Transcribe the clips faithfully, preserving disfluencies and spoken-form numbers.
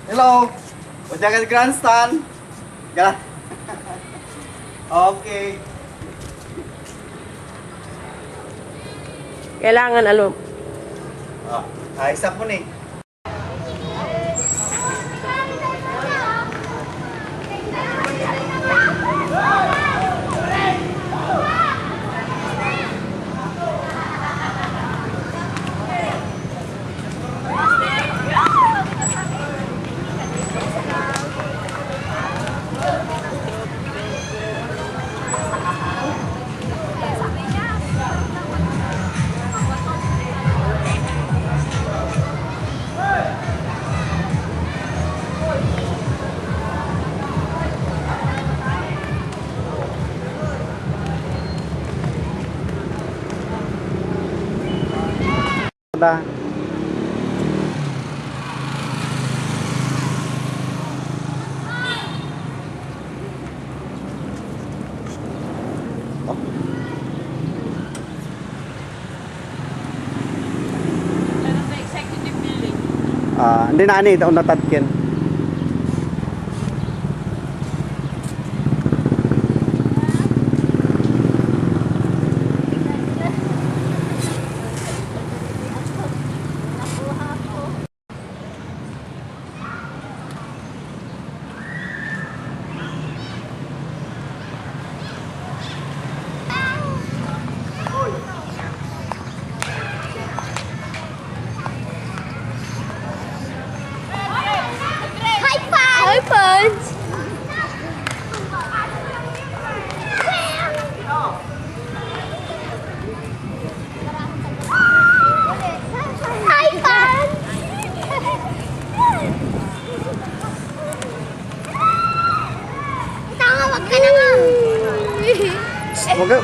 Hello! Ondiak ed grandstand. Gala. Okay. Kailangan alo. Ah, ayos ako ni. Da. Ah, hindi na ani, onatad ken. Hi, Pons! Hi, Pons! Hi, Pons! Tama, wag ka na nga. Wag ka.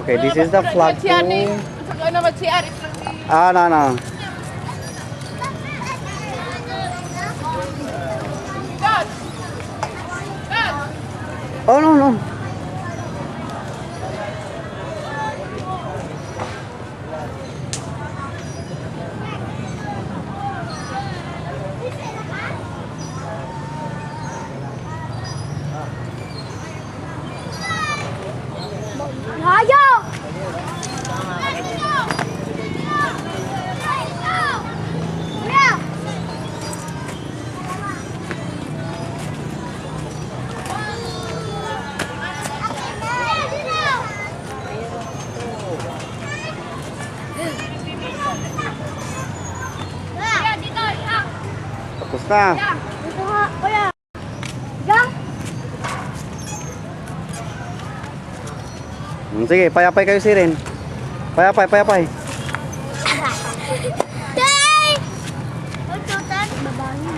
Okay, this is the flag pole. Ah, no, no. Oh, no, no. Hayo! Tapos na. Ito nga, kuya. Gang. Hmm, sige, payapay kayo, sirin. Payapay, payapay. Hey! Ang tutan, babae.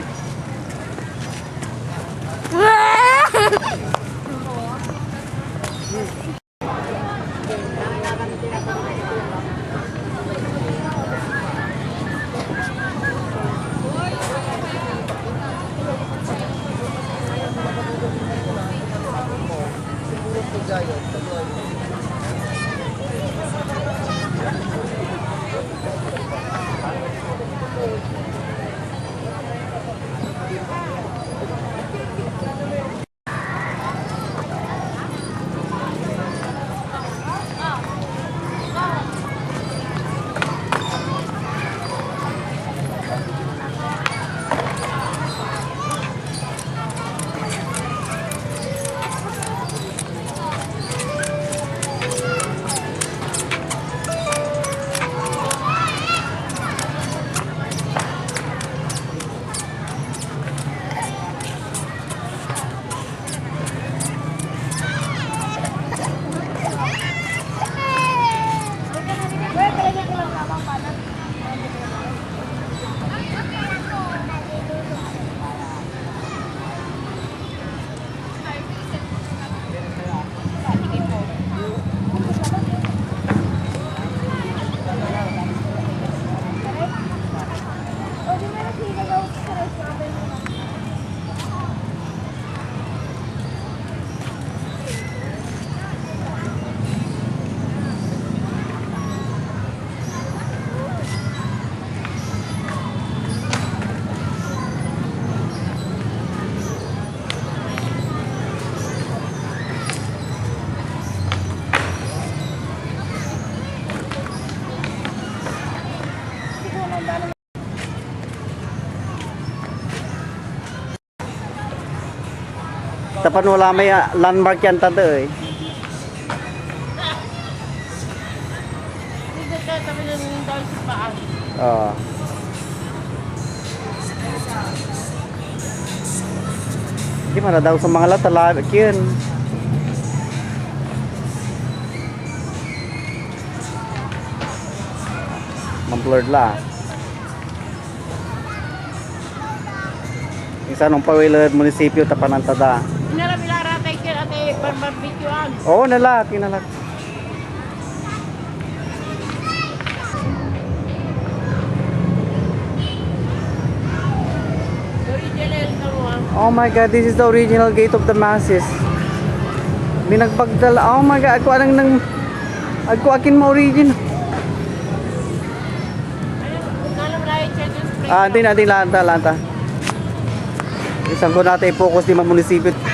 Tapan wala may, ah, landmark yan, tata, eh. Oo. Di mana daw sa mga lata, la-, kien. Mamblurred la. Insan ompawil ed munisipyo ta panantada. Inarap ila ratay kien atay barbarbecue-an. Oo, nala, tinala. Original na mo, ah. Oh my God, this is the original gate of the masses. Binagbagdal. Oh my God, agko anang nang, agko akin mo original. Ah, din, din, lanta, lanta. Insan ko natin i-focus di man munisipyo.